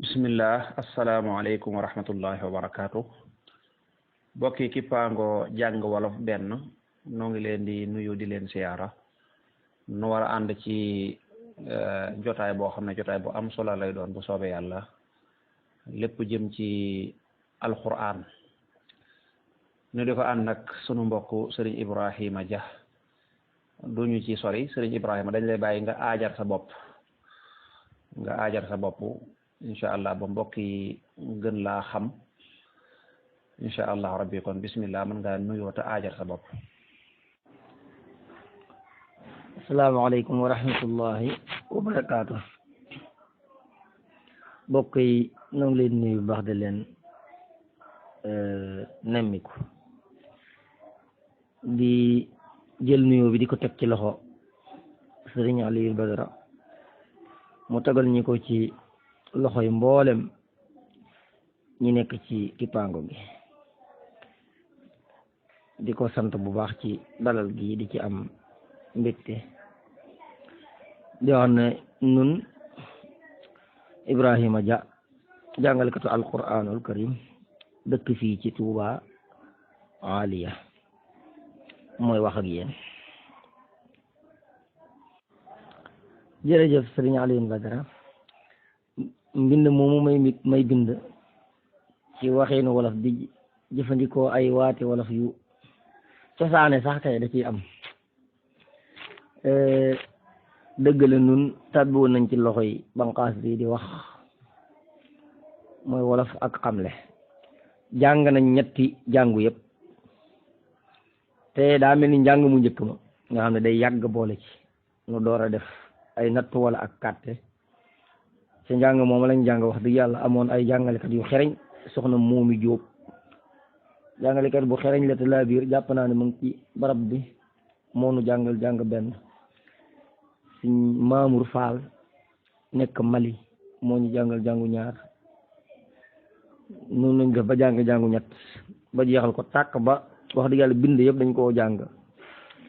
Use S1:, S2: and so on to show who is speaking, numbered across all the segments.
S1: bismillah asalaamaaleykum wa rahmatullahi wa barakaatu bokki kippaango jàng wolof benn noo ngi leen di nuyu di leen siyaara nu war a ànd ci jotaay boo xam ne jotaay bu am solo lay doon bu soobee yàlla lépp jëm ci alquran nu di ko ànd nag sunu mbokk sëriñ Ibrahima Dia duñu ci sori sëriñ Ibrahima dañ lay bàyyi nga aajar sa bopp incha allah ba mbokk yi gën laa xam incha allah rabbi kon bismillah mën ngaa nuyoo te aajar sa bopp.
S2: asalaamaaleykum wa rahmatullahi wa barakaatu. mbokk yi ñoo ngi leen nuyu bu baax di leen nemmiku di jël nuyoo bi di ko teg ci loxo Sëriñ Aliou Badara mu tegal ñi ko ci loxo yi mboolem ñi nekk ci kippaango gi di ko sant bu baax ci dalal gi di ci am mbégte di wax ne nun Ibrahima Dia jàngalekatu alquranul karim dëkk fii ci Touba Aliya mooy wax ak yéen. jërëjëf Sëriñ Aliou Badara mbind moomu may bind ci waxeenu wolof di jëfandikoo ay waati wolof yu cosaane sax kay da ciy am dëgg la nun tàbbi woon nañ ci loxo yi banqaas bi di wax mooy wolof ak xamle jàng nañ ñetti jàngu yëpp te daa mel ni njàng mu njëkk ma nga xam ne day yàgg boole ci nu door a def ay nattu wala ak kàtte ci njàng moom lañ jàng wax dëgg yàlla amoon ay jàngalekat yu xereñ soxna Moomi Jóob jàngalekat bu xereñ la te laa biir jàpp naa ne mu ngi ci barab bi moo nu jàng benn suñ Mamour Fall nekk Mali moo ñu jàngu ñaar noonu lañ def ba jàngu ñett ba jeexal ko tàkk ba wax dëgg yàlla bind yëpp dañ koo jàng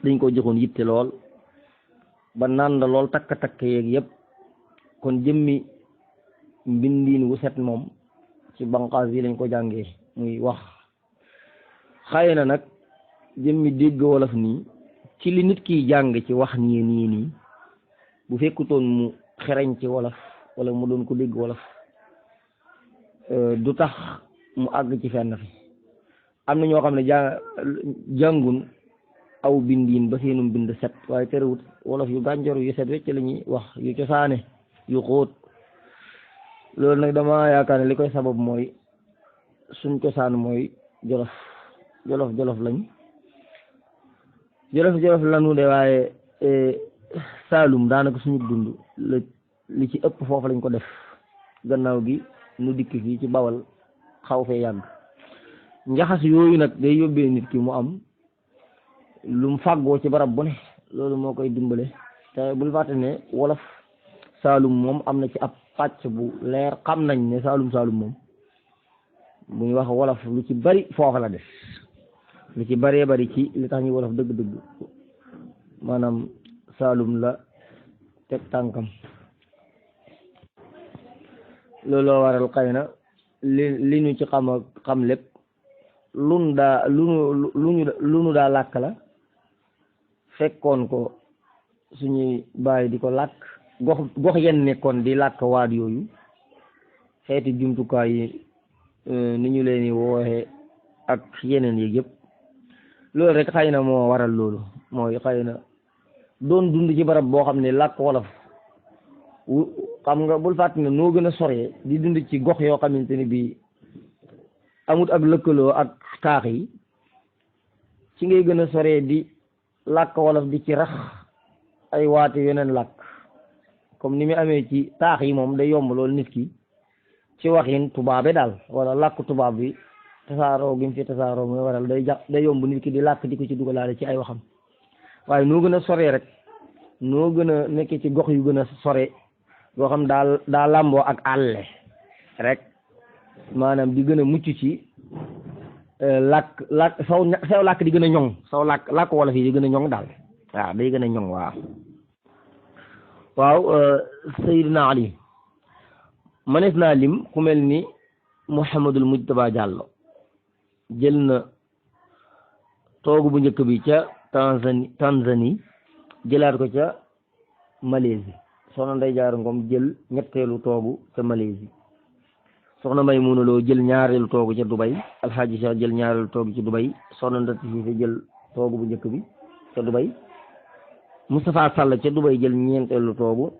S2: dañ koo joxoon yitte lool ba naan la lool takk yeeg yëpp kon jëmmi mbindiin wu set moom ci banqaas yi lañ ko jàngee muy wax xëy na nag jëmmi dégg wolof nii ci li nit kiy jàng ci wax nii bu fekkutoon mu xereñ ci wolof wala mu doon ko dégg wolof du tax mu àgg ci fenn fi am na ñoo xam ne jàngun aw bindiin ba seenum bind set waaye terewut wolof yu gànjor yu set wecc la ñuy wax yu cosaane yu xóot loolu nag dama yaakaar ne li koy sabab mooy suñ cosaan mooy jolof lañ jolof lanu de waaye Saalum daanaka suñu dund li ci ëpp foofu lañ ko def gannaaw gi nu dikk fii ci Bawal xaw fee yàgg njaxas yooyu nag day yóbbee nit ki mu am lu mu fàggoo ci barab bu ne loolu moo koy dimbale te bul fàtte ne wolof Saalum moom am na ci ab pàcc bu leer xam nañ ne Saalum moom bu ñu wax wolof lu ci bari foofa la des lu ci baree bari ci li tax ñu wolof dëgg-dëgg maanaam Saalum la teg tànkam looloo waral xëy na li ñu ci xam lépp lu nu daa làkk la fekkoon ko suñuy bàyyi di ko làkk gox yenn nekkoon di làkk waat yooyu xeeti jumtukaay yi ni ñu leen di wooxe ak yeneen yi yëpp loolu rek xëy na moo waral loolu mooy xëy na doon dund ci barab boo xam ne làkk wolof xam nga bul fàtte ne noo gën a soree di dund ci gox yoo xamante ni bii amut ak lëkkaloo ak taax yi ci ngay gën a soree di làkk wolof di ci rax ay waate yeneen làkk comme ni mu amee ci taax yi moom day yomb loolu nit ki ci waxin tubaabe daal wala làkk tubaab bi tasaaroo gi mu fi tasaaroo mooy waral day yomb nit ki di làkk di ko ci dugalaale ci ay waxam waaye noo gën a soree rek noo gën a nekkee ci gox yu gën a sore boo xam daa làmboo ak àlle rek maanaam di gën a mucc ci làkk saw làkk di gën a ñoŋ saw làkk wolof yi di gën a ñoŋ daal waaw day gën a ñoŋ waaw Seydina Ali mënees naa lim ku mel ni Mouhamadul Mujtaba Diallo jël na toogu bu njëkk bi ca Tanzanie jëlaat ko ca Malaisie. soxna Ndey Jaara Ngom jël ñetteelu toogu ca Malaisie. soxna Maymuna Lo jël ñaareelu toogu ca Dubai. Alxaaji Sa jël ñaareelu toogu ca Dubai. soxna Ndati Siise jël toogu bu njëkk bi ca Dubai. Moustapha Sall ca Dubai jël ñeenteelu toogu.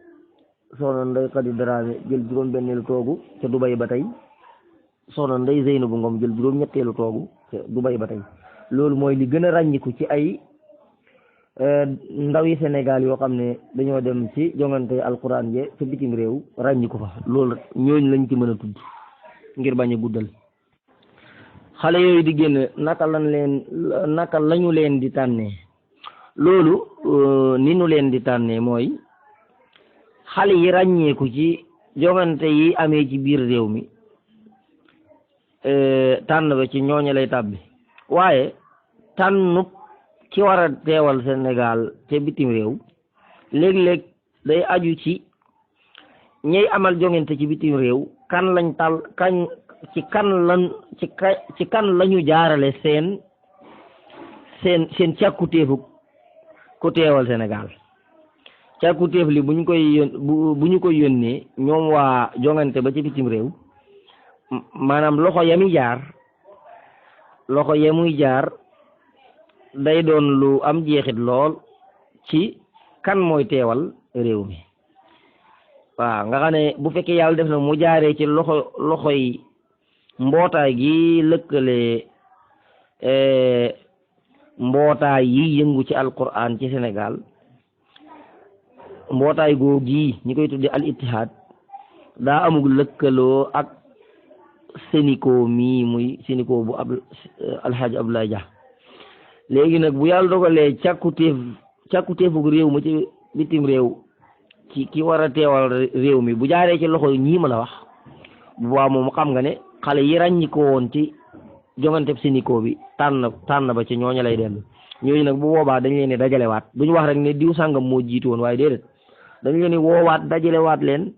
S2: soxna Ndey Xadi Daraame jël juróom-benneelu toogu ca Dubai ba tey. soxna Ndey Zeynabu Ngom jël juróom-ñetteelu toogu ca Dubai ba tey. loolu mooy li gën a ràññiku ci ay ndaw yi Sénégal yoo xam ne dañoo dem ci jongante alquran je ca bitim réew ràññiku fa. loolu ñooñu lañ ci mën a tudd ngir bañ a guddal. xale yooyu di génn naka lañu leen di tànnee. loolu ni nu leen di tànnee mooy xale yi ràññeeku ci jongante yi amee ci biir réew mi tànn ba ci ñooñu lay tàbbi. waaye tànnub ki war a teewal Sénégal te bitim réew léeg-léeg day aju ci ñey amal jongante ci bitim réew kan lañ tal kañ ci kan lañu jaarale seen càkkutéefu ku teewal Sénégal. càkkutéef li bu ñu koy yónnee ñoom waa jongante ba ci bitim réew maanaam loxo ya muy jaar day doon lu am jeexit lool ci kan mooy teewal réew mi. waaw nga xam ne bu fekkee yàlla def na mu jaaree ci loxoy mbootaay gi lëkkale mbootaay yi yëngu ci alquran ci Sénégal. mbootaay googu yi ñi koy tudde al ittihad daa amul lëkkaloo ak Sénico mii muy Sénico bu Alxaaji Abdoulaye Dia. léegi nag bu yàlla dogalee càkkutéefu réew ma ci bitim réew ci ki war a teewal réew mi bu jaaree ci loxo ñii ma la wax bu baax moom xam nga ne xale yi ràññi ko woon ci jongante Sénico bi tànn ba ci ñooñu lay dellu. ñooñu nag bu boobaa dañ leen di dajalewaat duñu wax rek ne diw sàngam moo jiitu woon waaye déedéet dañ leen di woowaat dajalewaat leen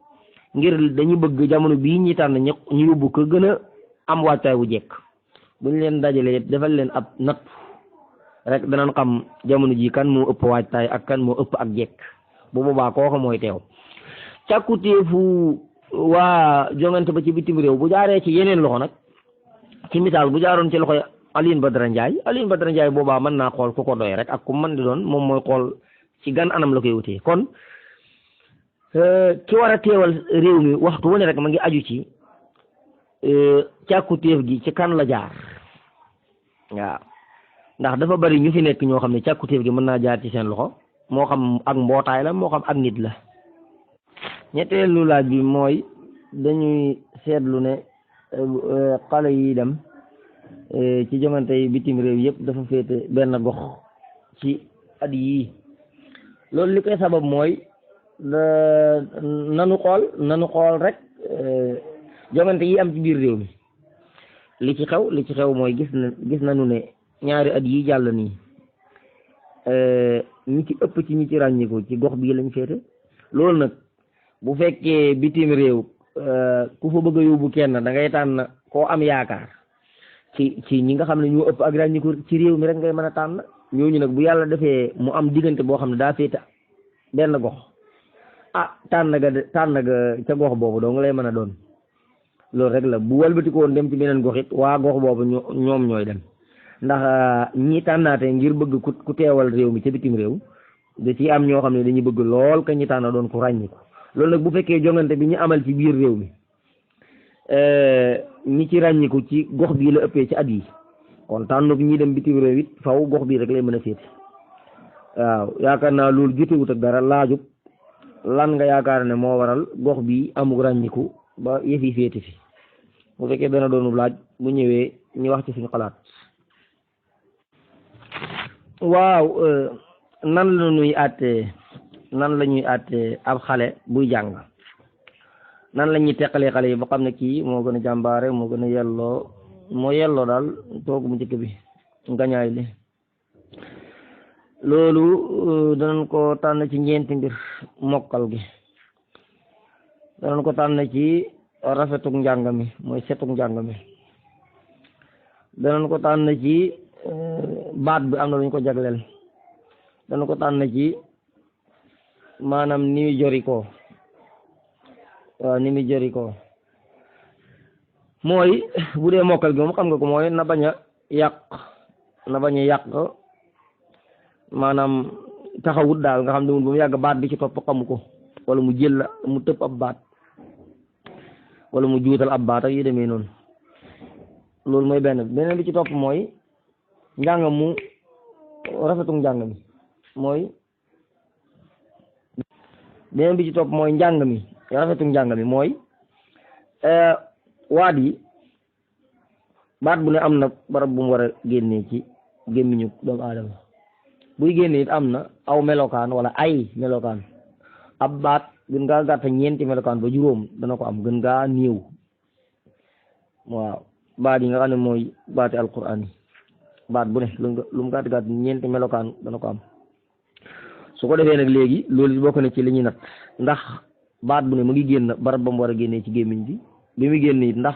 S2: ngir dañu bëgg jamono bii ñi tànn ñu yóbbu ko gën a am waajtaay wu jekk. buñ leen dajalee defal leen ab natt rek danañ xam jamono ji kan moo ëpp waajtaay ak kan moo ëpp ak jekk bu boobaa kooku mooy teew. càkkutéefu waa jongante ba ci bitim réew bu jaaree ci yeneen loxo nag ci misaal bu jaaroon ci loxo Alioune Badara Ndiaye boobaa mën naa xool ku ko doy rek ak ku mën di doon moom mooy xool ci gan anam la koy wutee. kon ki war a teewal réew mi waxtu wu ne rek ma ngi aju ci càkkutéef gi ci kan la jaar. waaw ndax dafa bari ñu fi nekk ñoo xam ne càkkutéef gi mën naa jaar ci seen loxo moo xam ak mbootaay la moo xam ak nit la. ñetteelu laaj bi mooy dañuy seetlu ne xale yi dem ci jongante yi bitim réew yëpp dafa féete benn gox ci at yii. loolu li koy sabab mooy nanu xool rek jongante yi am ci biir réew mi li ci xew mooy gis nañu ne ñaari at yi jàll nii ñi ci ëpp ci ñi ci ràññiku ci gox bii lañ féete. loolu nag bu fekkee bitim réew ku fa bëgg a yóbbu kenn da ngay tànn koo am yaakaar ci ñi nga xam ne ñoo ëpp ak ràññiku ci réew mi rek ngay mën a tànn. ñooñu nag bu yàlla defee mu am diggante boo xam ne daa féete benn gox tànn ga ca gox boobu doo nga lay mën a doon. loolu rek la bu walbati ko woon dem ci beneen gox it waa gox boobu ñoom ñooy dem ndax ñi tànnaate ngir bëgg ku teewal réew mi ca bitim réew da ci am ñoo xam ne dañuy bëgg lool ka ñi tànn doon ku ràññiku. loolu nag bu fekkee jongante bi ñu amal ci biir réew mi ñi ci ràññiku ci gox bii la ëppee ci at yi kon tànnub ñi dem bitim réew it faw gox bii rek lay mën a féete. waaw yaakaar naa loolu jotewut ak dara laajub lan nga yaakaar ne moo waral gox bi amul ràññiku ba yëf yi féete fi. bu fekkee dana doonu laaj bu ñëwee ñu wax ci suñu xalaat. waaw nan la ñuy àttee ab xale buy jàng nan la ñuy teqalee xale yi ba xam ne kii moo gën a jàmbaare moo gën a yelloo daal toogu mu njëkk bi ngañaay li. loolu danañ ko tànn ci ñeenti mbir. mokkal gi danañ ko tànn ci rafetuk njàng mi mooy setuk njàng mi. danañ ko tànn ci baat bi am na lu ñu ko jagleel. dana ko tànn ci maanaam ni muy jori ko waaw ni muy jori ko mooy bu dee mokkal gi moom xam nga ko mooy na bañ a yàq maanaam taxawut daal nga xam ne ba mu yàgg baat bi ci topp xamu ko wala mu jël mu tëb ab baat wala mu juutal ab baat ak yi demee noonu loolu mooy beneen bi ci topp mooy njàng mu rafetuk njàng mi mooy beneen bi ci topp mooy njàng mi rafetuk njàng mi mooy waat yi baat bu ne am na barab bu mu war a génnee ci gémmiñu doomu aadama buy génne it am na aw melokaan wala ay melokaan ab baat gën ngaa gàtt ñeenti melokaan ba juróom dana ko am gën ngaa néew waaw baat yi nga xam ne mooy baati alquran yi baat bu ne lu mu gàtt gàtt ñeenti melokaan dana ko am su ko defee nag léegi loolu bokk na ci li ñuy nat ndax baat bu ne mu ngi génn barab ba mu war a génnee ci gémmiñ bi muy génn it ndax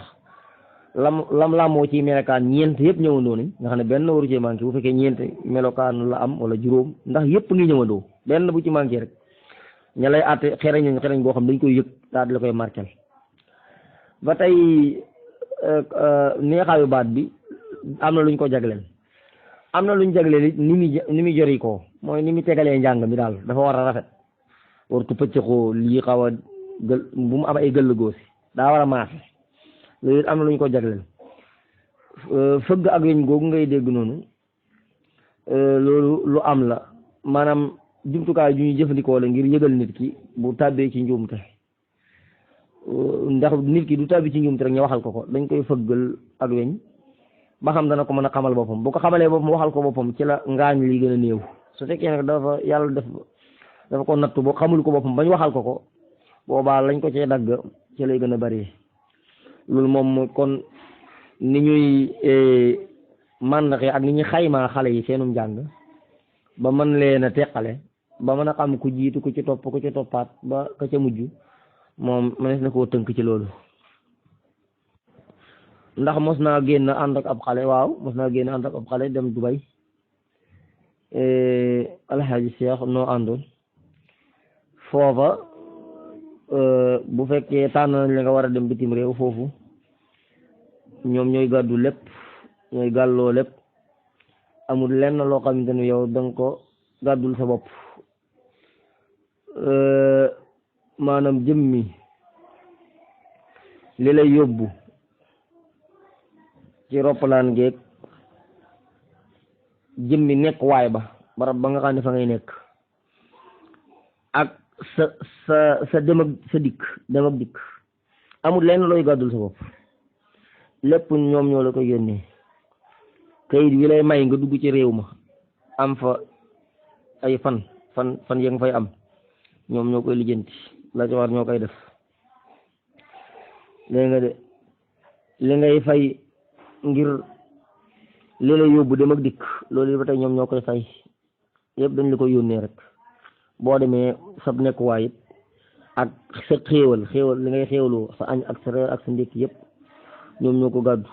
S2: lam làmmoo ci melokaan ñeent yëpp ñëwandoo nañ nga xam ne benn waru ci manqué bu fekkee ñeent melokaan la am wala juróom ndax yëpp ngi ñëwandoo benn bu ci manqué rek ña lay àtte xereñ boo xam dañ koy yëg daal di la koy marqué ba tey neexaayu baat bi am na luñ ko jagleel am na luñ jagleel it ni muy jori ko mooy ni muy tegalee njàng mi daal dafa war a rafet wartu pëccëxoo lii xaw a gël bu mu am ay gëll goosi daa war a maase loolu it am na lu ñu ko jagleel fëgg ak weñ googu ngay dégg noonu loolu lu am la maanaam jumtukaay ju ñuy jëfandikoo la ngir yëgal nit ki bu tàbbee ci njuumte ndax nit ki du tàbbi ci njuumte rek ñu waxal ko dañ koy fëggal ak weñ ba xam dana ko mën a xamal boppam bu ko xamalee boppam waxal ko boppam ci la ngaañ li gën a néew su fekkee nag dafa ko nattu boo xamul ko boppam bañ waxal ko boobaa lañ ko cee dagg ci lay gën a bari loolu moom kon ni ñuy màndaxee ak ni ñuy xaymaa xale yi seenum njàng ba mën leen a teqale ba mën a xam ku jiitu ku ci topp ku ci toppaat ba ka ca mujj moom mënees na koo tënk ci loolu. ndax mos naa génn ànd ak ab xale waaw mos naa génn ànd ak ab xale dem Dubai alxaaji Cheikh noo àndoon foofa bu fekkee tànn nañ la nga war a dem bitim réew foofu ñoom ñooy gàddu lépp ñooy gàlloo lépp amul lenn loo xamante ne yow danga ko gàddul sa bopp maanaam jëmmi li lay yóbbu ci roppalaan geeg jëmmi nekk waay ba barab ba nga xam ne fa ngay nekk ak sa dem ak sa dikk amul lenn looy gàddul sa bopp lépp ñoom ñoo la koy yónnee kayit wi lay may nga dugg ci réew ma am fa ay fan ya nga fay am ñoom ñoo koy lijjanti la ci war ñoo koy def léegi nga de li ngay fay ngir li lay yóbbu dem ak dikk loolu ba tey ñoom ñoo koy fay yëpp dañ la koy yónnee rek boo demee sab nekkuwaay it ak sa xéewal li ngay xéewaloo sa añ ak sa reer ak sa ndékki yëpp ñoom ñoo ko gàddu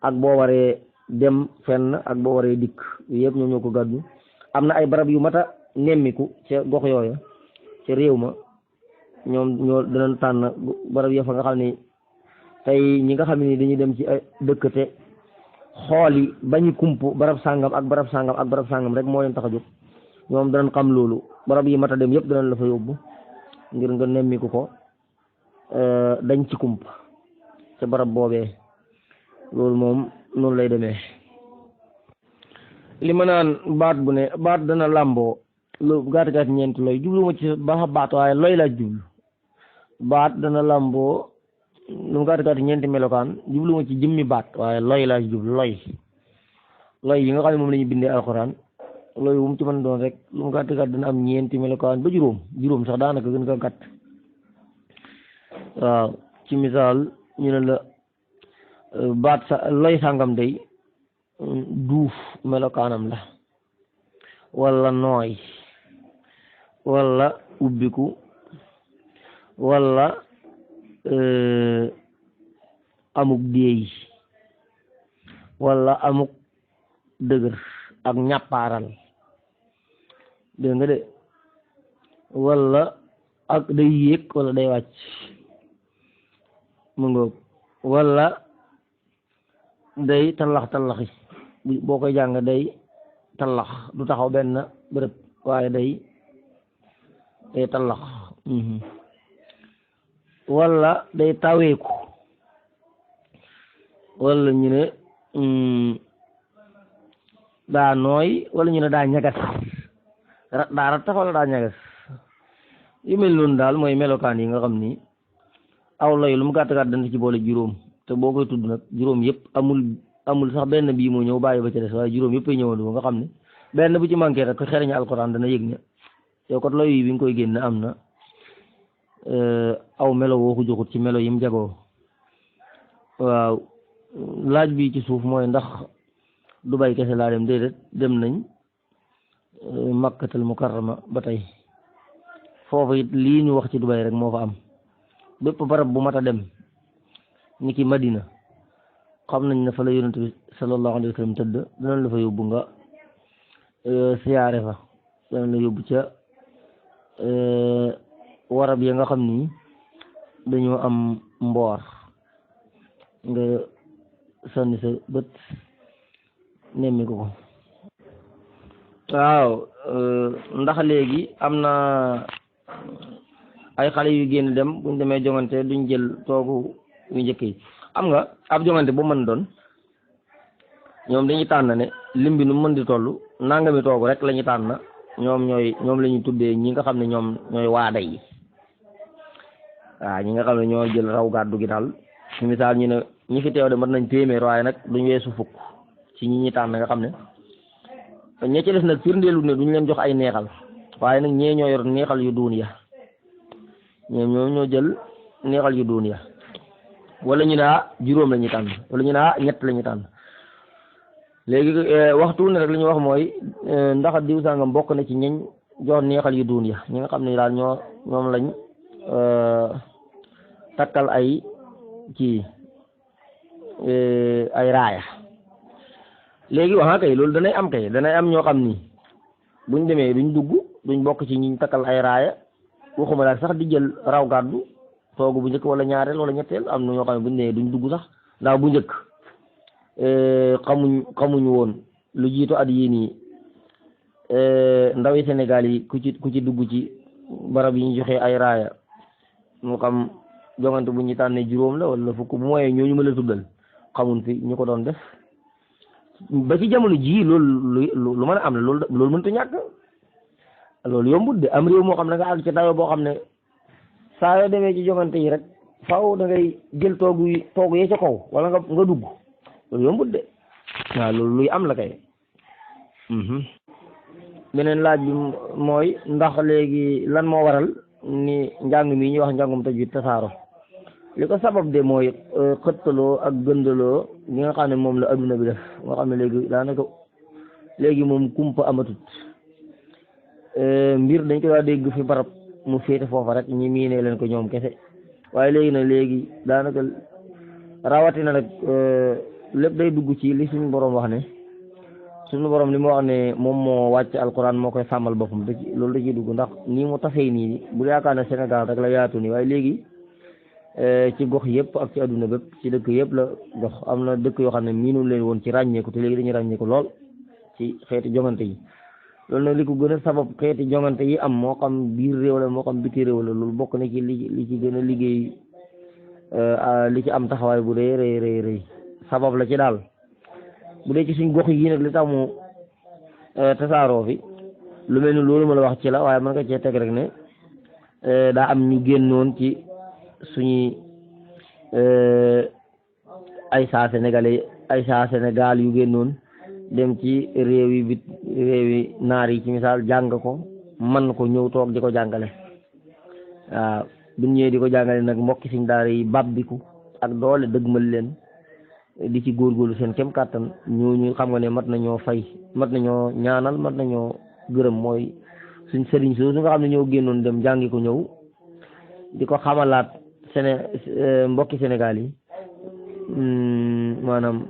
S2: ak boo waree dem fenn ak boo waree dikk yëpp ñoom ñoo ko gàddu am na ay barab yu mata nemmiku ca gox yooya ca réew ma ñoom ñoo danañ tànn barab ya fa nga xam ne tey ñi nga xam ne dañuy dem ci ay dëkk te xool yi bañu kump barab sàngam ak barab sàngam ak barab sàngam rek moo leen tax a jóg ñoom danañ xam loolu barab yi mata dem yëpp danañ la fa yóbbu ngir nga nemmiku ko dañ ci kump ca barab boobee loolu moom noonu lay demee li ma naan baat bu ne baat dana làmboo lu gàtt gàtt ñeenti looy jublu ma ci baax a baat waaye looy laa jublu baat dana làmboo lu gàtt gàtt ñeenti melokaan jublu ma ci jëmmi baat waaye looy laa jublu looy yi nga xam ne moom la ñuy bindee alxuraan looy wu mu ci mën doon rek lu mu gàtt gàtt dana am ñeenti melokaan ba juróom sax daanaka gën ko gàtt waaw ci misaal ñu ne la baat sa looy sàngam day duuf melokaanam la wala nooy wala ubbiku wala amuk déey wala amuk dëgër ak ñàppaaral dégg nga de wala ak day yéeg wala day wàcc mu ngoog wala day tallaxi boo koy jàng day tallax du taxaw benn bërëb waaye day tallax wala day taweeku wala ñu ne daa nooy wala ñu ne daa ñagas daa rattax wala daa ñagas yu mel noonu daal mooy melokaan yi nga xam ni aw lay lu mu gàtt gàtt dana ci boole juróom te boo koy tudd nag juróom yëpp amul sax benn bii moo ñëw bàyyi ba ci des waaye juróom yëpp ay ñëwandu nga xam ne benn bu ci manqué rek ko xereñu alxuraan dana yëg ne yow kat lay bi nga koy génn am na aw melo woo ko joxut ci melo yim jagoo waaw laaj bi ci suuf mooy ndax Dubaay kese laa dem déedéet dem nañ Makkatal Mukarrama ba tey foofu it lii ñu wax ci Dubaay rek moo fa am bépp barab bu mat a dem ni ki Madina xam nañ ne fa la yonent bi sallallahu alayhi wa sallam tëdd danañ la fa yóbbu nga siyaare fa danañ la yóbbu ca warab ya nga xam ni dañoo am mboor nga sànni sa bët nemmi ko waaw ndax léegi am na ay xale yu génn dem buñ demee jongante duñ jël toogu yu njëkk yi xam nga ab jongante bu mën doon ñoom dañuy tànn ne lim bi nu mën di toll nangami toogu rek la ñuy tànn ñoom la ñuy tuddee ñi nga xam ne ñoom ñooy waada yi waaw ñi nga xam ne ñoo jël raw gàddu gi daal ci misaal ñu ne ñi fi teew de mat nañ téeméer waaye nag duñ weesu fukk ci ñi ñuy tànn nga xam ne ña ci des nag firndeelu ne duñ leen jox ay neexal waaye nag ñee ñoo yor neexal yu duun ya ñoom ñoo jël neexal yu duun ya wala ñu ne juróom la ñuy tànn wala ñu ne ñett la ñuy tànn léegi waxtu ne rek li ñuy wax mooy ndax diw sangam bokk na ci ñeñ jox neexal yu duun ya ñi nga xam ne daal ñoom lañ takkal ay kii ay raaya léegi waxa kay loolu danay am ñoo xam ni buñ demee duñ dugg duñ bokk ci ñiñ takkal ay raaya waxuma daal sax di jël raw gàddu toogu bu njëkk wala ñaareel wala ñetteel am na ñoo xam ne buñ demee duñ dugg sax ndax bu njëkk xamuñu woon lu jiitu at yii nii ndawi Sénégal yi ku ci dugg ci barab yi ñu joxee ay raaya moo xam jongante bu ñu tànnee juróom la wala fukk bu mooyee ñooñu ma la tuddal xamuñ fi ñu ko doon def ba ci jamono jii loolu lu mën a am la loolu mënta ñàkk loolu yombut de am réew moo xam ne nga àgg ci dayoo boo xam ne saa yoo demee ci jongante yi rek faaw da ngay jël toogu yee ca kaw wala nga dugg loolu yombut de waaw loolu luy am la kay beneen laaj bi mooy ndax léegi lan moo waral ni njàng mi ñuy wax njàngum tajwid tasaaro li ko sabab de mooy xëttaloo ak gëndaloo li nga xam ne moom la adduna bi def nga xam ne léegi daanaka léegi moom kumpa amatut mbir dañ ko daa dégg fi barab mu féete foofa rek ñi miinee leen ko ñoom kese waaye léegi nag léegi daanaka rawatina nag lépp day dugg ci li suñu borom wax ne suñu borom li mu wax ne moom moo wàcc alquran moo koy sàmmal boppam loolu da ciy dugg ndax nii mu tasee nii bu yaakaar ne Sénégal rek la yaatu nii waaye léegi ci gox yëpp ak ci adduna bépp ci dëkk yëpp la dox am na dëkk yoo xam ne miinu leen woon ci ràññeeku te léegi dañuy ràññeeku lool ci xeeti jongante yi loolu nag li ko gën a sabab xeeti jongante yi am moo xam biir réew la moo xam biti réew la loolu bokk na ci li ci gën a liggéey li ci am taxawaay bu rëy rëy sabab la ci daal bu dee ci suñ gox yi nag li tax mu tasaaroo fi lu mel ni loolu ma la wax ci la waaye mën nga cee teg rek ne daa am ñu génnoon ci suñuy ay saa Sénégal yu génnoon dem ci réewi naar yi ci misaal jàng ko man ko ñëw toog di ko jàngale waaw bu ñëwee di ko jàngale nag mbokki suñ daara yi babbiku ak doole dëgmal leen di ci góorgóorlu seen kem kàttan ñooñu xam nga ne mat nañoo fay mat nañoo ñaanal mat nañoo gërëm mooy suñ sëriñ soosu nga xam ne ñoo génnoon dem jàngi ko ñëw di ko xamalaat mbokki Sénégal yi maanaam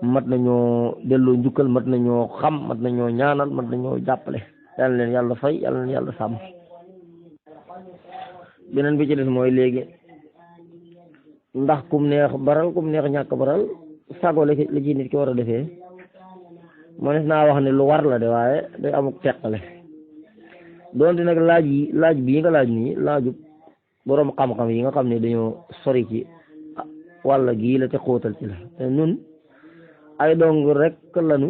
S2: mat nañoo delloo njukkal, mat nañoo xam, mat nañoo ñaanal, mat nañoo jàppale. yàlla leen yàlla fay, yàlla leen yàlla sàmm. beneen bi ci des mooy léegi ndax kum neex baral kum neex ñàkk baral sago la ci nit ki war a defee mënees naa wax ne lu war la de waaye day amuk teqale. doonte nag laaj bii nga laaj nii laaju boroom xam-xam yi nga xam ne dañoo sori ci wàlla gii la te xóotal ci la te nun ay dong rek lanu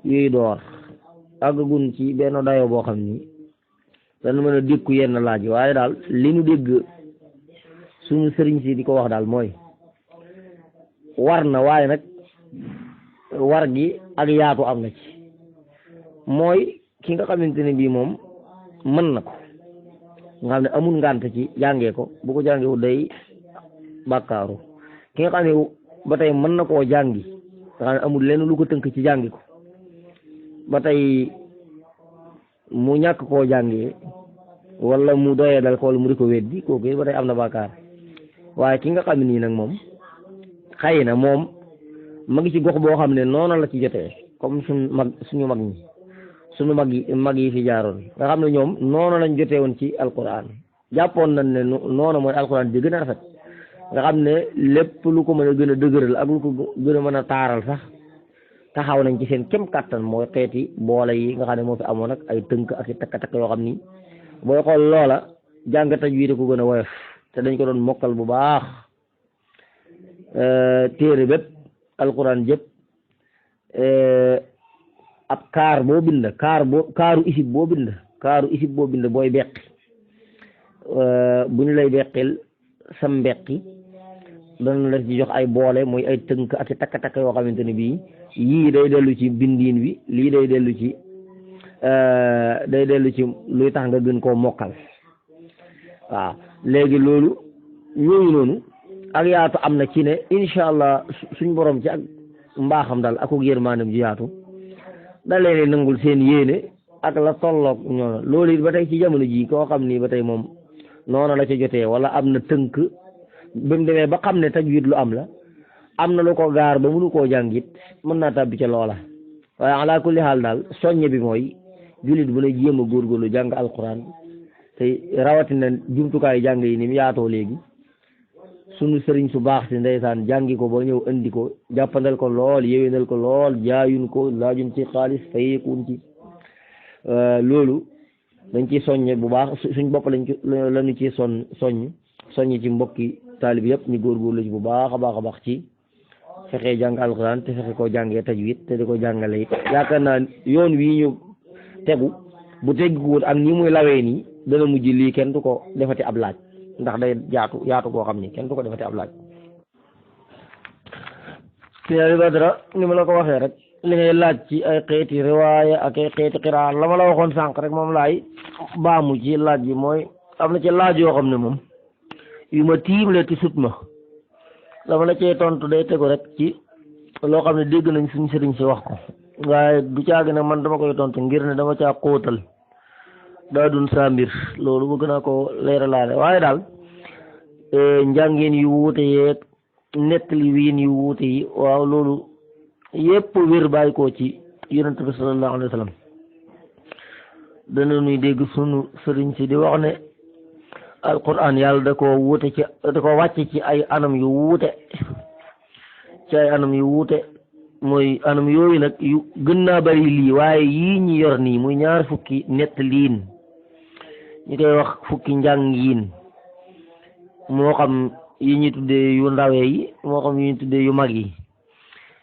S2: yuy door àggagun ci benn dayo boo xam ni dana mën a dékku yenn laaj yi waaye daal li nu dégg suñu sëriñ si di ko wax daal mooy war na waaye nag war gi ak yaatu am na ci. mooy ki nga xamante ne bii moom mën na ko nga xam ne amul ngànt ci jàngee ko bu ko jàngewu day bàkkaaru. ki nga xam ne ba tey mën na koo jàngi nga xam ne amul lenn lu ko tënk ci jàngi ko ba tey mu ñàkk koo jàngee wala mu doyee dal ko wala mu di ko weddi kooku ba tey am na bàkkaar. waaye ki nga xam ne nii nag moom xëy na moom ma ngi ci gox boo xam ne noonu la ci jotee comme suñu mag yi fi jaaroon nga xam ne ñoom noonu lañ jotee woon ci alquran jàppoon nañ ne noonu mooy alquran di gën a rafet nga xam ne lépp lu ko mën a gën a dëgëral ak lu ko gën a mën a taaral sax taxaw nañ ci seen kem kàttan mooy xeeti boole yi nga xam ne moo fi amoon ak ay tënk ak i takk-takk yoo xam ni booy xool loola jàng tajwiid ko gën a woyof te dañ ko doon mokkal bu baax. téere bépp alquran jëpp ab kaar boo bind kaaru isib boo bind booy beqi bu ñu lay beqil sam mbeqi dana la ci jox ay boole muy ay tënk ak i takk-takk yoo xamante ne bii yii day dellu ci bindiin wi lii day dellu ci luy tax nga gën koo mokkal. waaw léegi loolu yooyu noonu ak yaatu am na ci ne incha allah suñ borom ci ak mbaaxam daal ak yërmaanam ji yaatu da leen nangul seen yéene ak la tolloog ñoo loolu it ba tey ci jamono ji koo xam ni ba tey moom noonu la ca jotee wala am na tënk ba mu demee ba xam ne tajwid lu am la am na lu ko gaar ba mënu koo jàngit mën naa tàbbi ca loola. waaye ala kulli xaal daal soññe bi mooy jullit bu ne jéem a góorgóorlu jàng alquran te rawatina jumtukaayu jàng yi ni mu yaatoo léegi sunu sëriñ su baax si ndeysaan jàngi ko ba ñëw andi ko jàppandal ko lool yéwénal ko lool jaayun ko laajuñ ci xaalis fayekuñ ci loolu dañ ciy soññe bu baax suñ bopp lañu ci soññ ci mbokki taalib yëpp ñu góorgóorlu ci bu baax a baax ci fexe jàng alxuraan te fexe koo jàngee tajwid te di ko jàngale it yaakaar naa yoon wii ñu tegu bu tegguwut ak ni muy lawee nii dana mujj lii kenn du ko defati ab laaj ndax day yaatu koo xam ni kenn du ko defati ab laaj. Sëñ Badara ni ma la ko waxee rek li ngay laaj ci ay xeeti riwaaya ak ay xeeti xiraa la ma la waxoon sànq rek moom laay baamu ci laaj bi mooy am na ci laaj yoo xam ne moom yu ma tiimle ti sut ma dama la cee tontu day tegu rek ci loo xam ne dégg nañ suñ sëriñ si wax ko waaye du caagi nag man dama koy tontu ngir ne dama caa xóotal daa dun saa mbir loolu bëgg naa ko leeralaale waaye daal njàngeen yu wuute yeeg nettali wiin yu wuute yi waaw loolu yépp wér bàyyi ko ci yonent bi sallallahu alayhi wa sallam dana nuy dégg sunu sëriñ si di wax ne alquran yàlla da ko wàcce ci ay anam yu wuute mooy anam yooyu nag yu gën naa bari lii waaye yii ñi yor nii muy ñaar fukki nett liin ñu koy wax fukki njàng yiin moo xam yi ñu tuddee yu ndawee yi moo xam yi ñu tuddee yu mag yi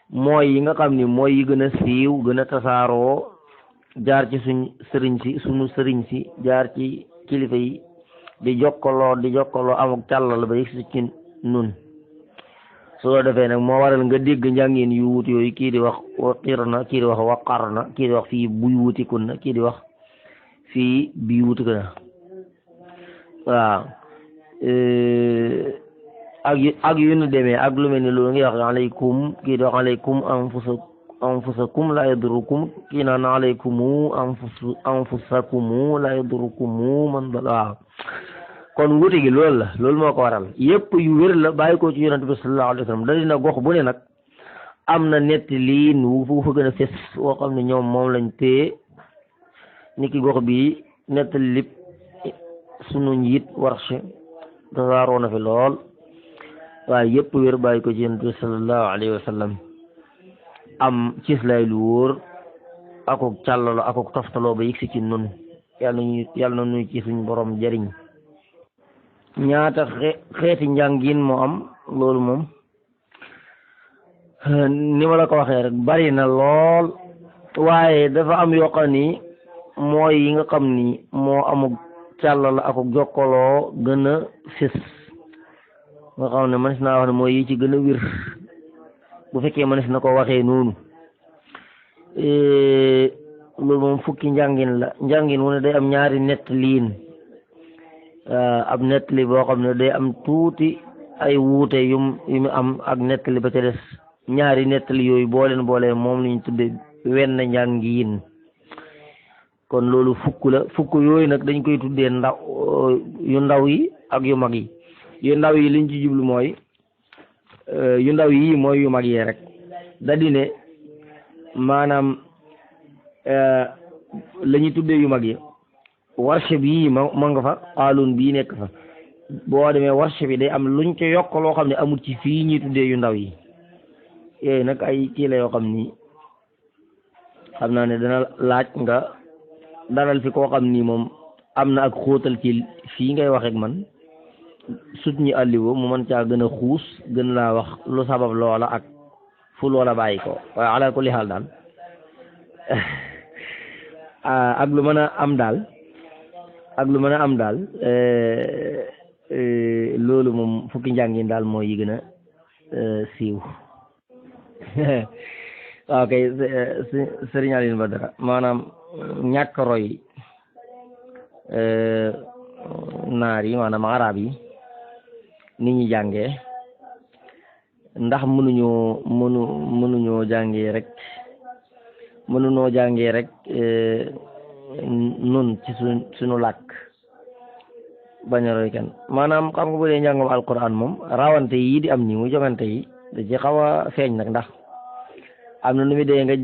S2: mooy yi nga xam ni mooy yi gën a siiw gën a tasaaroo jaar ci sunu sëriñ si jaar ci kilifa yi di jokkaloo amuk càllal ba yëg si ci nun soo defee nag moo waral nga dégg njàngeen yu wut yooyu kii di wax waqir na kii di wax waqar na kii di wax fii buy wutikun na kii di wax fii bii wutikun na waaw ak yu nu demee ak lu mel ni loolu ngi wax alaykum kii di wax alaykum anfusakum la yadurukum kii naan alaykumu anfusakumu la yadurukumu man dal waaw kon wuute gi loolu la loolu moo ko waral yëpp yu wér la bàyyi ko ci yonent bi sallallahu alayhi wa sallam da dina gox bu ne nag am na netti liin wu fa gën a fes woo xam ne ñoom moom lañ téye ni ki gox bi nettali lip sunu njiit Warsh tasaaroo na fi lool waaye yëpp wér bàyyi ko ci yonent bi sallallahu alayhi wa sallam am cislay lu wóor akuk càllalo akuk toftaloo ba yëg si ci nun yàlla na nuy ci suñ borom jëriñ ñaata xeeti njàngin moo am loolu moom ni ma la ko waxee rek bari na lool waaye dafa am yoo xam ni mooy yi nga xam ni moo amuk càllalo akuk jokkaloo gën a fés nga xam ne mënees naa wax ne mooy yi ci gën a wér bu fekkee mënees na ko waxee noonu loolu moom fukki njàngin la njàngin wu ne day am ñaari nettaliin ab nettali boo xam ne day am tuuti ay wuute yu mu am ak nettali ba ca des ñaari nettali yooyu boole moom la ñu tudde wenn njàngiin kon loolu fukk la fukk yooyu nag dañ koy tuddee yu ndaw yi ak yu mag yi yu ndaw yi liñ ci jublu mooy yu ndaw yi mooy yu mag yi rek da di ne maanaam la ñuy tuddee yu mag yi Warsh bii ma nga fa Qaaluun bii nekk fa boo demee Warsh bi day am luñ ca yokk loo xam ne amul ci fii ñuy tuddee yu ndaw yi yooyu nag ay kii la yoo xam ni xam naa ne dana laaj nga dalal fi koo xam ni moom am na ak xóotal ci fii ngay wax ak man sut ñi àlliwoo mu mën caa gën a xuus gën laa wax lu sabab loola ak fu loola bàyyi ko waaye ala kulli xaal daal ak lu mën a am daal loolu moom fukki njàngin daal mooy yi gën a siiw waaw kay Sëriñ Alioune Badara maanaam ñàkk roy naar yi maanaam arab yi nit ñi jàngee ndax mënuñoo jàngee rek nun ci suñu làkk bañ a roy kenn maanaam xam nga bu dee njàngam alquran moom rawante yi di am nii muy jogante yi da ci xaw a feeñ nag ndax am na nu mu dee nga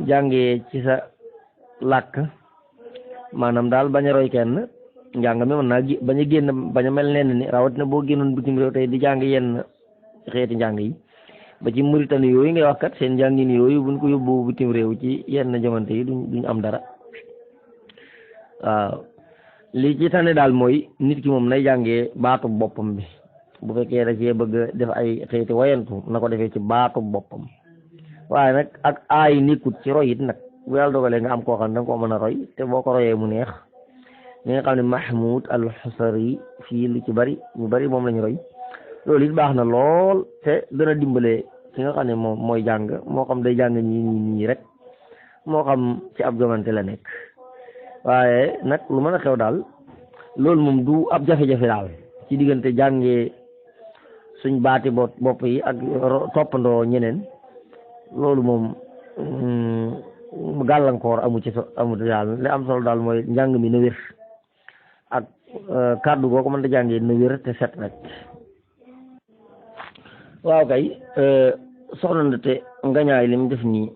S2: jàngee ci sa làkk maanaam daal bañ a roy kenn njàng mi mën naa bañ a génn bañ a mel nenn ni rawatina boo génnoon bitim réew tey di jàng yenn xeeti njàng yi ba ci Mauritanie yooyu ngay wax kat seen njàngin yooyu buñ ko yóbbu bitim réew ci yenn jamante yi duñ am dara waaw li ci tane daal mooy nit ki moom nay jàngee baatu boppam bi bu fekkee da cee bëgg def ay xeeti wayantu na ko defee ci baatu boppam waaye nag ak aay nekkut ci roy it nag bu yàlla dogalee nga am koo xam ne danga ko mën a roy te boo ko royee mu neex li nga xam ne Mahmoud al-Husari fii lu ci bari ñu bari moom lañu roy loolu it baax na lool te dana dimbale ki nga xam ne moom mooy jàng moo xam day jàng ñii rek moo xam ci ab jongante la nekk waaye nag lu mën a xew daal loolu moom du ab jafe-jafe daal ci diggante jàngee suñ baati bopp yi ak toppandoo ñeneen loolu moom gàllankoor amu daal li am solo daal mooy njàng mi na wér ak kàddu goo ko mën da jàngee na wér te set rek waaw kay soxna Ndate ngañaay li mu def nii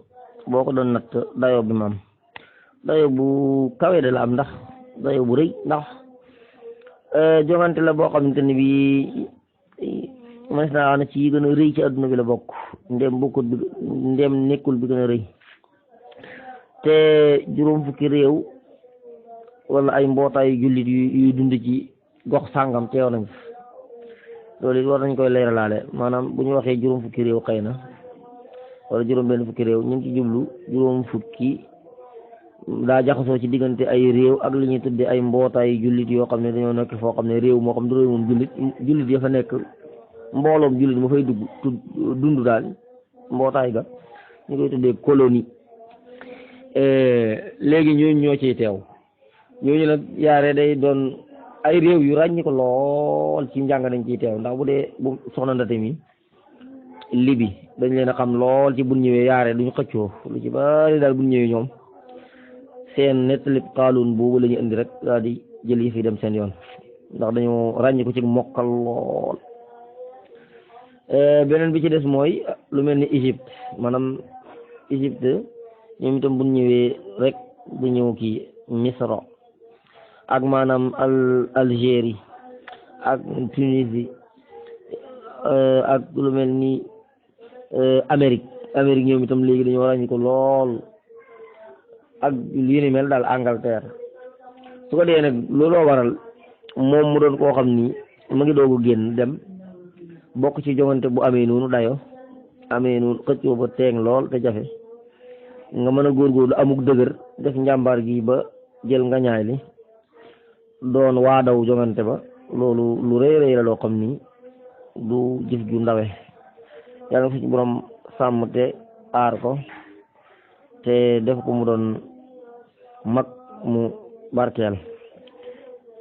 S2: boo ko doon natt dayoo bi maam dayoo bu kawe de la am ndax dayoo bu rëy ndax jongante la boo xamante ne bii mënees naa wax ne ci yi gën a rëy ci adduna bi la bokk ndem nekkul bi gën a rëy te juróom fukki réew wala ay mbootaayu jullit yuy dund ci gox sàngam teew nañ loolu it war nañ koy leeralaale maanaam bu ñu waxee juróom fukki réew xëy na wala juróom benn fukki réew ñu ngi ci jublu juróom fukki daa jaxasoo ci diggante ay réew ak li ñuy tudde ay mbootaayu jullit yoo xam ne dañoo nekk foo xam ne réew moo xam du réew moom jullit ya fa nekk mbooloom jullit ma fay dund daal mbootaay ga ñu koy tuddee colonie léegi ñooñu ñoo ciy teew ñooñu nag yaare day doon ay réew yu ràññi ko lool ci njàng dañ ciy teew ndax bu dee bu soxna Ndate mi libi dañ leen a xam lool ci buñ ñëwee yaare duñu xëccoo lu ci bari daal buñ ñëwee ñoom seen nettali Qaaluun boobu la ñu indi rek daal di jël yi fi dem seen yoon ndax dañoo ràññi ko ci mokkal lool. beneen bi ci des mooy lu mel ni Égypte maanaam Égypte ñoom itam bu ñëwee rek bu ñëw kii Misra ak maanaam Algérie ak Tunisie ak lu mel ni Amérique ñoom itam léegi dañoo ràññi ko lool ak li ni mel daal Angleterre. su ko dee nag looloo waral moom mu doon koo xam ni mu ngi doog a génn dem bokk ci joŋante bu amee noonu dayo amee noonu xëccoo ba teeng lool te jafe nga mën a góorgóorlu amuk dëgër def njàmbaar gi ba jël nga ñaay li doon waa daw joŋante ba loolu lu rëy rëy la loo xam ni du jëf ju ndawe yàlla na ko ci borom sàmm te aar ko te def ko mu doon mag mu barkeel.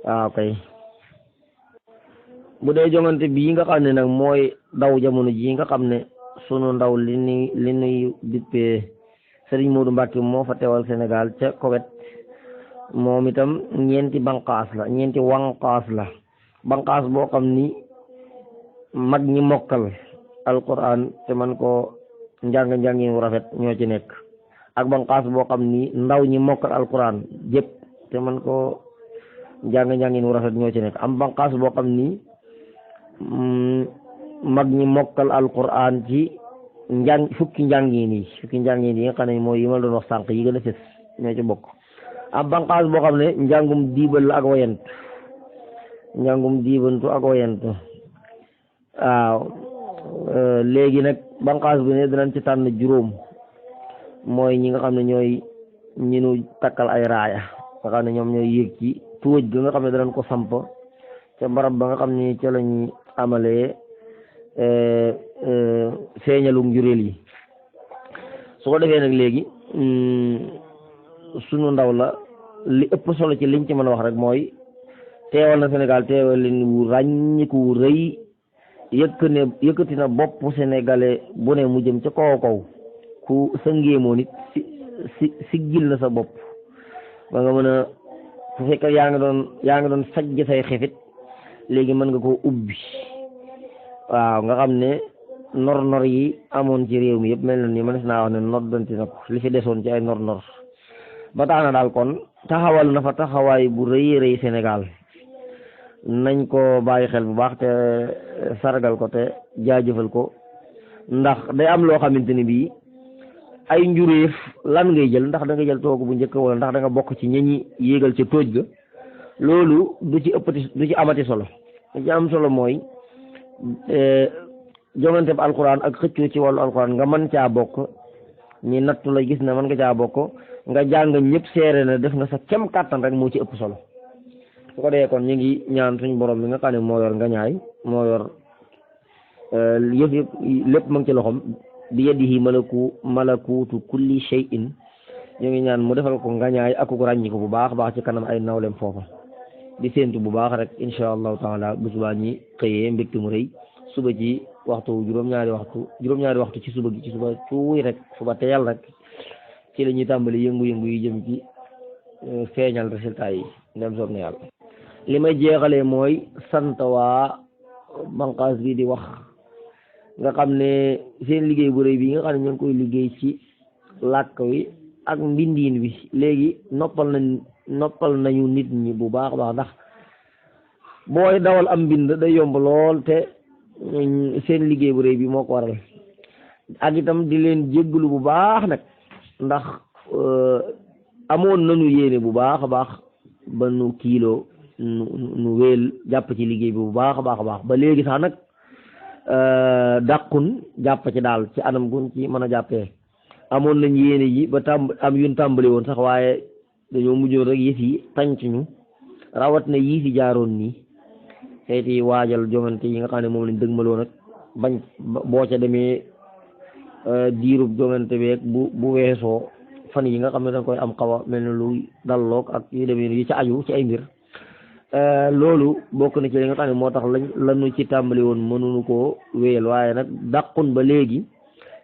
S2: waaw kay bu dee joŋante bii nga xam ne nag mooy daw jamono ji nga xam ne sunu ndaw li nuy dippee Serigne Modou Mbacké moo fa teewal Sénégal ca Koweït moom itam ñeenti banqaas la banqaas boo xam ni mag ñi mokkal alquran te man ko njàngin wu rafet ñoo ci nekk ak banqaas boo xam ni ndaw ñi mokkal alquran jëpp te man ko njàngin wu rafet ñoo ci nekk am banqaas boo xam ni mag ñi mokkal alquran ci fukki njàngin yi nga xam ne mooy yi ma doon wax sànq yi gën a fës ñoo ci bokk am banqaas boo xam ne njàngum diibal la ak wayantu njàngum diibantu ak wayantu waaw léegi nag banqaas bi ne danañ ci tànn juróom mooy ñi nga xam ne ñooy ñi nu takkal ay raaya nga xam ne ñoom ñooy yéeg ci tuwëj ga nga xam ne danañ ko samp ca barab ba nga xam ne ca lañuy amalee feeñalu njuréel yi su ko defee nag léegi sunu ndaw la li ëpp solo ci liñ ci mën a wax rek mooy teewal na Sénégal teewal leen wu ràññiku wu rëy yëkkati na bopp sénégalais bu ne mu jëm ca kaw ku sa ngéemoo nit siggil na sa bopp ba nga mën a su fekkee yaa ngi doon sajj say xefit léegi mën nga koo ubbi waaw nga xam ne nor yi amoon ci réew mi yëpp mel na ni mënees naa wax ne noddanti na ko li fi desoon ci ay nor ba tax na daal kon taxawal na fa taxawaay bu rëy Sénégal nañ ko bàyyi xel bu baax te sargal ko te jaajëfal ko ndax day am loo xamante ni bii ay njuréef lan ngay jël ndax da nga jël toogu bu njëkk wala ndax da nga bokk ci ñi yéegal ca tóoj ga loolu du ci amati solo li ci am solo mooy jongante bi alquran ak xëccoo ci wàllu alquran nga mën caa bokk ñi nattu la gis ne mën nga caa bokk nga jàng ñëpp seere na def nga sa kem kàttan rek moo ci ëpp solo su ko dee kon ñu ngi ñaan suñu borom bi nga xam ne moo yor nga ñaay moo yor yëf lépp ma ngi ci loxom bi yadihi malakuutu kulli shay'in ñu ngi ñaan mu defal ko nga ñaay ak ko ràññi ko bu baax ci kanam ay nawlem foofa di séentu bu baax rek insha allahu taala bu subaa ñi xëyee mbégte mu rëy suba ci waxtu juróom-ñaari waxtu ci suba gi ci suba tuuy rek suba teel rek ci la ñuy tàmbali yëngu-yëngu yi jëm ci feeñal résultat yi ndem soob na yàlla. li may jeexalee mooy sant waa banqaas bi di wax nga xam ne seen liggéey bu rëy bi nga xam ne ñoo ngi koy liggéey ci làkk wi ak mbindiin wi léegi noppal nañu nit ñi bu baax ndax booy dawal am mbind day yomb lool te seen liggéey bu rëy bi moo ko waral ak itam di leen jéggalu bu baax nag ndax amoon nañu yéene bu baax ba nu kiiloo nu wéel jàpp ci liggéey bi bu baax a baax ba léegi sax nag dàqun jàpp ci daal ci anam gun ci mën a jàppee amoon nañ yéene yi ba am yun tàmbali woon sax waaye dañoo mujjoon rek yëf yi tànc ñu rawat na yii fi jaaroon nii xeeti waajal jongante yi nga xam ne moom lañ dëgmaloo nag bañ boo ca demee diirub jongante beeg bu weesoo fan yi nga xam ne da koy am xaw a mel ne lu dalloog ak yu demee yi ca aju ci ay mbir loolu bokk na ci li nga xam ne moo tax lañu ci tàmbali woon mënuñu koo wéyal waaye nag dàqun ba léegi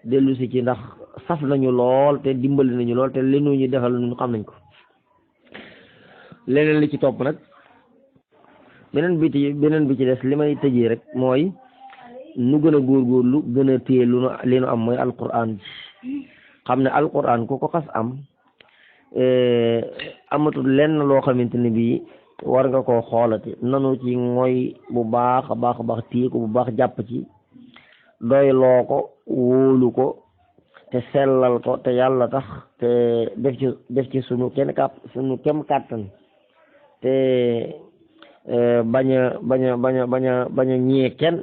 S2: dellu si ci ndax saf nañu lool te dimbali nañu lool te li ñu defal ñun xam nañ ko leneen li ci topp nag beneen bi ci des li may tëjee rek mooy nu gën a góorgóorlu gën a téye li nu am mooy alquran xam ne alquran ku ko xas am amatul lenn loo xamante ne bii war nga koo xoolati nanu ci mooy bu baax a baax téye ko bu baax jàpp ci doyloo ko wóolu ko te sellal ko te yàlla tax te def ci sunu kem kàttan te bañ a ñee kenn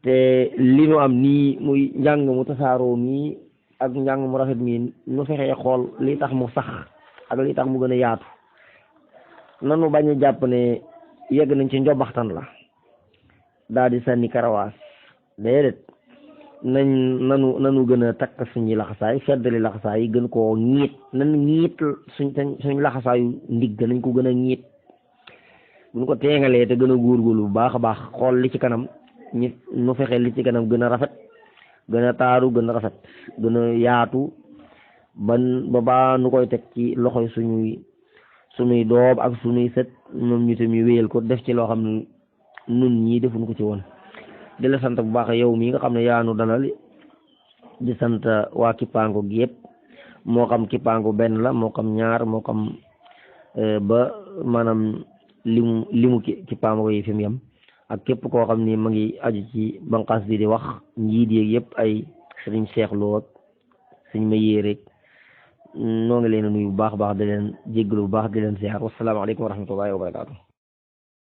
S2: te li nu am nii muy njàng mu tasaaroo mii ak njàng mu rafet mii nu fexee xool li tax mu sax ak li tax mu gën a yaatu nanu bañ a jàpp ne yegg nañ ci njobaxtan la daal di sànni karawaas déedéet nanu gën a takk suñuy laxasaay feddali laxasaay yi gën koo ñiit nan ñiit suñ laxasaayu ndigg nañ ko gën a ñiit buñ ko teengalee te gën a góorgóorlu bu baax a baax xool li ci kanam nu fexe li ci kanam gën a rafet gën a taaru gën a rafet gën a yaatu ba nu koy teg ci loxoy suñuy doom ak suñuy sët ñoom ñu tamit wéyal ko def ci loo xam ne nun ñii defuñ ko ci woon di la sant bu baax yow mii nga xam ne yaanu dalal di sant waa Kippaango gi yëpp moo xam Kippaango benn la moo xam ñaar moo xam ba maanaam limu Kippaango yi fi mu yem ak képp koo xam ni ma ngi aju ci banqaas bi di wax njiit yeeg yëpp ay sëriñ seexloo ak sëñ ma yéeréeg noo ngi leen nuyu bu baax di leen jéggalu bu baax di leen ziar wasalaamaaleykum wa rahmatullahi wa barakaatu